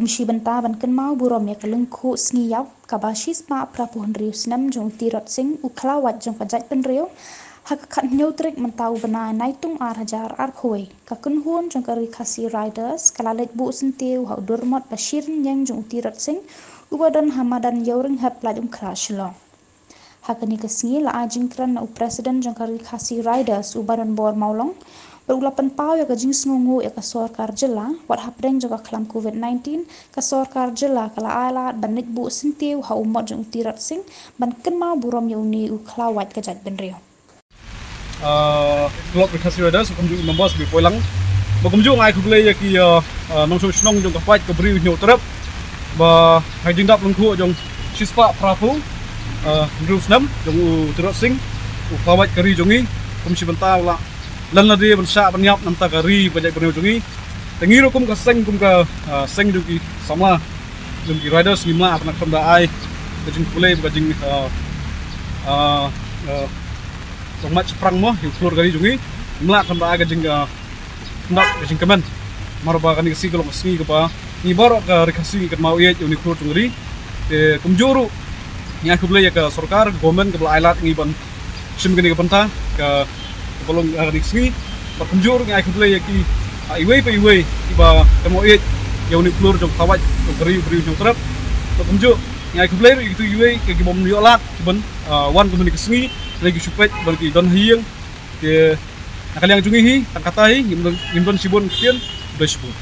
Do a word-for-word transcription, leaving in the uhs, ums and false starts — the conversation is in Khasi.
Shi bynta ban kynmaw burom ïa ka lyngkhuh sngi ïap kaba shispah phraphew hynriew snem jong u Tirot Sing, u khlawait jong ka jaitbynriew, ha ka khathynñiew tarik mynta u bnai Naitung ar hajar arphew wei, ka kynhun jong ka Ri Khasi Riders ka la leit buh syntiew ha u durmot ba shi rynïeng jong u Tirot Sing, uba don ha madan Ïewrynghep, Laitumkhrah, Shillong. Ha kane ka sngi la ai jingkren na u President jong ka Ri Khasi Riders, u Banonbor Mawlong, bad u la pynpaw ïa ka jingsngewnguh ïa ka sorkar jylla, wat hapdeng jong ka khlam covid nineteen, ka sorkar jylla ka la ai lad ban leit buh syntiew ha u mot jong u Tirot Sing, ban kynmaw burom ïa une u khlawait ka jaitbynriew. Ah, Club Ri Khasi Riders, kumjuh members ki poi lang. Ba kumjuh nga ai khublei ïa ki, ah, ah, nongshong shnong jong ka paid ka Bri u Hynñiewtrep. Ba ha ka jingdap lyngkhuh jong shispah phraphew, ah, hynriew snem jong u Tirot Sing, u khlawait ka ri jong ngi, kum shi bynta u la leit lade ban shah ban ïap namar ka ri bad ka jaitbynriew jong ngi. Te ngi ruh kum ka seng, kum ka, ah, seng jong ki samla, jong ki riders, ngim lah ban khlem da ai ka jingkhublei bad ka jing, ah, ah, ah, jong mat shaphrang mo, ïa u khlur ka ri jong ngi, ngim lah khlem da ai ka jing, ah, khyndap, ka jingkmen. Namar ba kane ka sngi ka long ka sngi kaba ngi baroh ka Ri Khasi ngi kynmaw ïeit ïa une u khlur jong ka ri. Te kumjuh ruh ngi ai khublei ïa ka sorkar, ka government kaba la ai lad ngi ban shim kane ka bynta ka, kaba long, ah, kane ka sngi. Bad kumjuh ruh ngi ai khublei ïa ki, ah, iwei pa iwei kiba kynmaw ïeit ïa une u khlur jong u khlawait jong ka ri, u Bri u Hynñiewtrep. Bad kumjuh ngi ai khublei ruh ïa kito iwei kiba ym ïoh lad kiban, ah, wan kumne ka sngi, lei ki shu peit ban ki don ha ïing. Te na ka liang jong ngi hi tang kata hi, ngim don, ngim don shibun ktien. Khublei shibun.